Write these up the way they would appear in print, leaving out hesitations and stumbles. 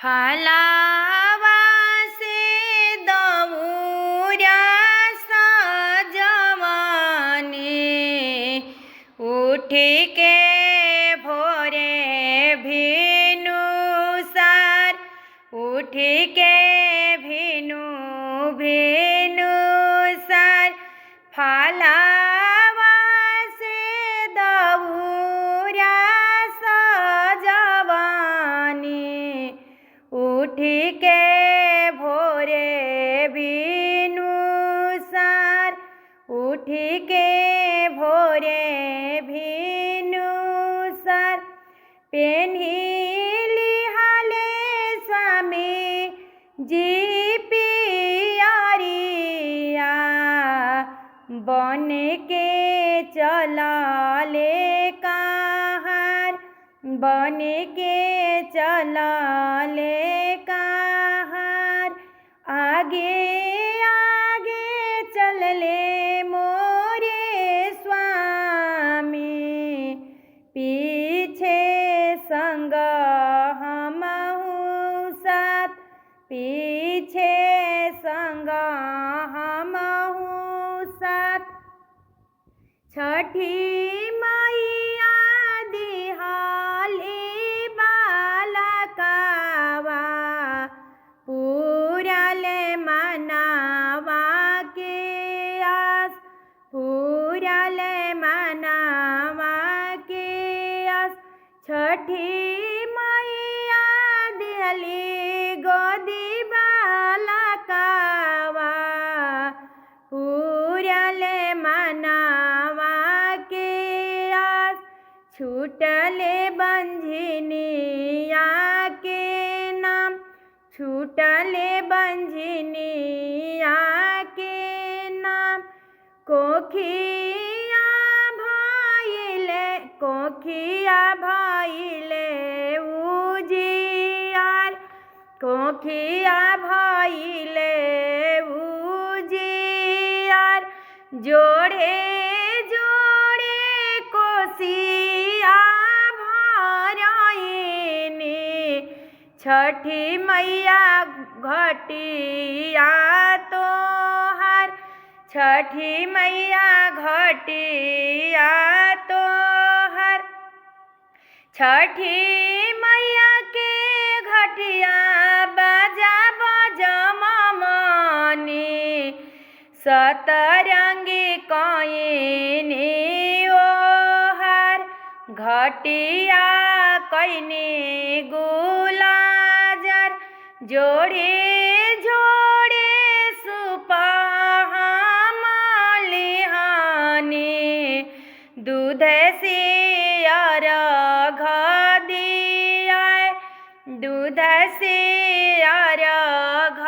फलावा से दौरा सजवानी, उठ के भोरे भिनुसार, उठ के भिनु भिनुसार। फलावा से दौरा सजवानी, उठ के भोरे भिनुसार, उठ के भोरे भिनुसार। पेन्हिली हाले स्वामी जी पियरिया, बन के चलले कहार, बन के चलले कहार। आगे आगे चलले मोरे स्वामी, पीछे संग हमहु साथ, पीछे संग हमहु साथ। छठी मैया दिहाली बालकावा, पूरले मनावा के आस, पूरले मनावा के आस। छठी मैया दिहली गोदी बालकावा, पूरले मनावा के आस। छूटले बंझनिया के नाम, छूटले बंझनिया के नाम। कोखिया भइले, कोखिया भइले उजियार, कोखिया भइले उजियार। जोड़े जोड़े कोसिया भरइनी, छठी मैया घटिया तोहार, छठी मैया घटिया तोहार। छठी मैया के घटिया बाजा बजमनी, सतरंगी कइनी ओहार, घटिया कइनी गुलाजर। जोड़े जोड़े सुपहामलिहानी, दूध से अर्घ दियाए, दूध से अर्घ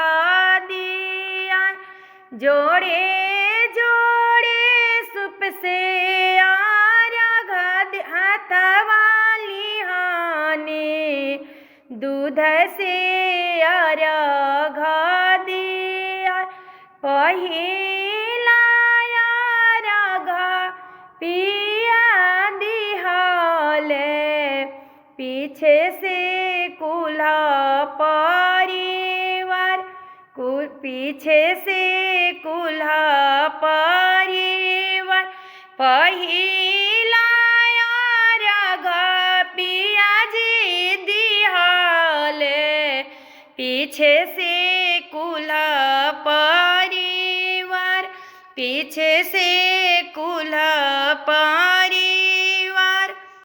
दियाए। जोड़े जोड़े सुप से अर्घ हाथवा लिहानी, दूध से अर्घ दिया। पहिला अर्घ पिया दिहले, पीछे से कुल्हा परिवार, पीछे से कुल्हा परिवार। पहिला अर्घ पिया जी दिहले, पीछे से कुल्हा परिवार, पीछे से कुल्हा